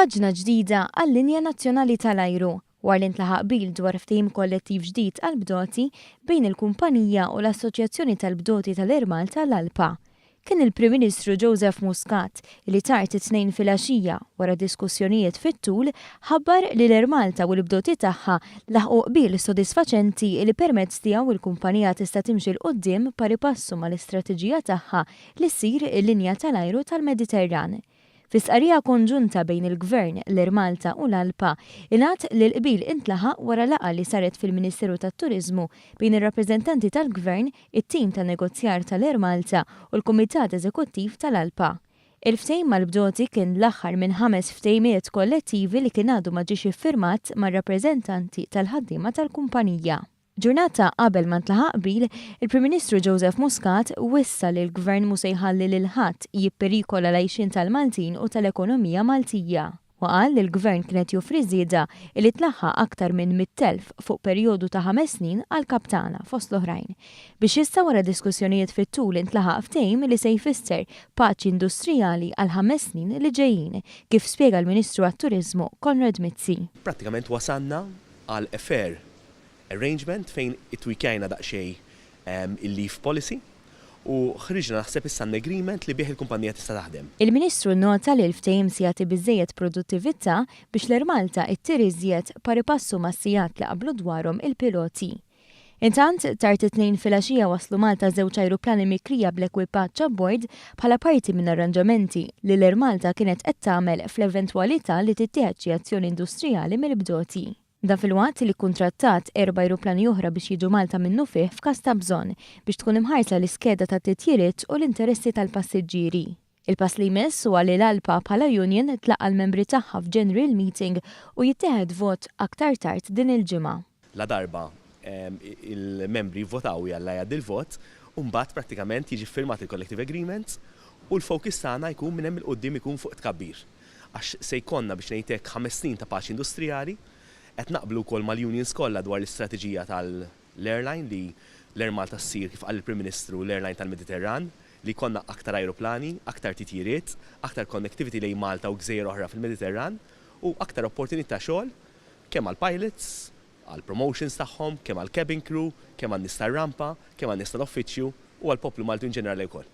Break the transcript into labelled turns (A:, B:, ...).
A: Paġna ġdida għal-linja nazzjonali tal-ajru, wara li ntlaħaq qbil dwar ftehim kollettiv ġdid għall-bdoti bejn il-kumpanija u l-Assoċjazzjoni tal-Bdoti tal-Air Malta, l-ALPA. Kien il-Prim Ministru Joseph Muscat li tard it-Tnejn filgħaxija, wara diskussjonijiet fit-tul, ħabbar li l-Air Malta u l-bdoti tagħha laħqu qbil sodisfaċenti li permezz tiegħu l-kumpanija tista' timxi 'l quddiem paripassu mal-istrateġija tagħha li ssir il-linja tal-ajru tal-Mediterran. Fi stqarrija konġunta bejn il-Gvern, l-Air Malta u l-ALPA, ingħad li l-qbil intlaħaq wara laqgħa li saret fil-Ministeru tat-Turiżmu bejn ir-rappreżentanti tal-Gvern, it-tim ta' negozjar tal-Air Malta u l-Kumitat Eżekuttiv tal-ALPA. Il-ftehim mal-bdoti kien l-aħħar minn ħames ftehimiet kollettivi li kien għadu ma ġiex iffirmat mar-rappreżentanti tal-ħaddiema tal-kumpanija. Ġurnata qabel ma ntlaħaq qbil, il-Prim Ministru Joseph Muscat wissa li l-Gvern mhu se jħalli lil ħadd jipperikola l-għajxien tal-Maltin u tal-ekonomija Maltija. Huwa qal li l-Gvern kien qed joffri żieda li tlaħħaq aktar minn 100,000 fuq perjodu ta' ħames snin għall-kaptana, fost l-oħrajn. Biex issa wara diskussjonijiet fit-tul intlaħaq ftehim li se jfisser paċi industrijali għall-ħames snin li ġejjin, kif spjega l-Ministru għat-Turiżmu Konrad Mizzi.
B: Prattikament wasalna għal a fair arrangement fejn ittwikjajna daqsxejn il-leave policy u ħriġna naħseb issa an agreement li bih il-kumpanija tista' taħdem.
A: Il-Ministru nnota li l-ftehim se jagħti biżżejjed produttività biex l-Air Malta ittir iżjed pari passu mas-sigħat li qablu dwarhom il-piloti. Intant, tard it-Tnejn filgħaxija waslu Malta żewġ ajruplani mikrija bl-ekwipaġġ abbord bħala parti minn arranġamenti li l-Air Malta kienet qed tagħmel fl-eventwalità li tittieħed xi azzjoni industrijali mill-bdoti. Dan filwaqt li kkuntrattat erba' ajruplani oħra biex jiġu Malta minnufih f'każ ta' bżonn, biex tkun imħarsa l-iskeda tat-titjiriet u l-interessi tal-passiġġieri. Il-pass li jmiss huwa li l-ALPA bħala union tlaqqa' l-membri tagħha f'general meeting u jittieħed vot aktar tard din il-ġimgħa.
B: Ladarba il-membri jivvotaw u jalla jgħaddi l-vot, u mbagħad prattikament jiġi ffirmat il-collective agreement u l-focus tagħna jkun minn hemm 'il quddiem ikun fuq it-tkabbir. Għax se jkollna biex ngħid hekk 5 snin ta' paċi industrijali, qed naqblu wkoll mal-unions kollha dwar l-istrateġija tal-airline li l-Air Malta ssir kif qal il-Prim Ministru l-airline tal-Mediterran, li jkollna aktar ajruplani, aktar titjiriet, aktar connectivity lejn Malta u gżejjer oħra fil-Mediterran u aktar opportunità xogħol kemm għall-pilots, għall-promotions tagħhom, kemm għall-cabin crew, kemm għan-nies tar-rampa, kemm għan-nies tal-uffiċċju u għall-poplu Malti in ġenerali wkoll.